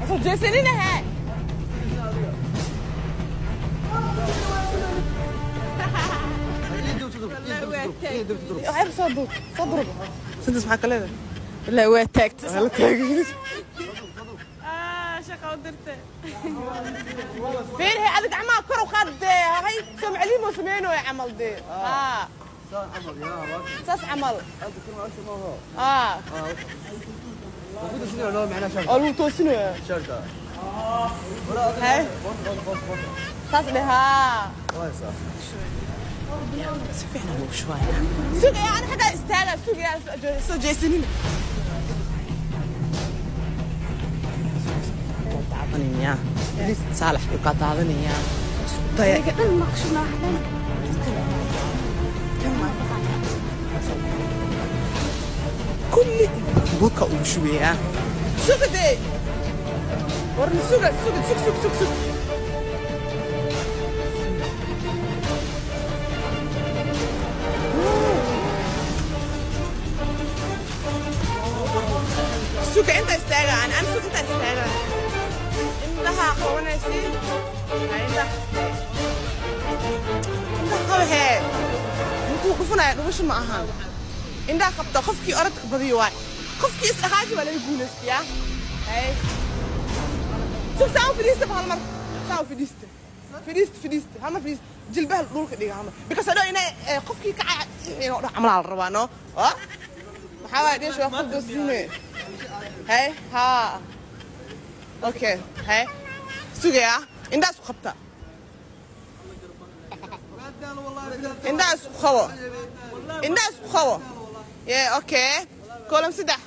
Soo jeesanina hee. Waxay soo duub, soo durub. Sintas maxaa ka leedahay? Ilaa waa taagtay. Waa la taagay. Shaqa u dirtay. Fiirhe adiga gacmaha kor u qaad dee. Hay soo macaliim oo sameynooyo camal dee. Saas camal. Oo lagu toosinayo. Hay saas dheh. Haa, si fiican ugu shubaya. Sugaya ana xaggaa istaaga, sugaya, soo jeesanina. Daadanaya Saalax, uu kaa daadanaya. Isku daya. Aniga dhan maqshuna dhan. Kulli burka ugu shubayaa. Suga dee, warna suga, suga, sug, sug, sug, sug. Suga, inta istaaga ana, ana sug, inta istaaga. Indhaha qabanaysiin. Indhaha, indhaha qaba hee. Muxuu dhufanaya? Dhugasho ma ahan. Indhaha qabta. Qofkii orodka badiyo waay, qofkii isdhaqaaji waa laga guulaystayaa. Hay, sug, saa u fadhiista hal mar, saa u fadhiista, fadhiista, fadhiista hal mar, fadhiista, jilbaha dhulka dhiga hal mar, because adho inay qofkii kaca inuu dhac camalaa la rabaa. No, maxaa waay dheesh waa ku doosine. Hay, haa, okay. Hay, sugaya, indhaha isku qabta, indhaha isku qabo, indhaha isku qabo. Yeah, okay. Kolam saddex.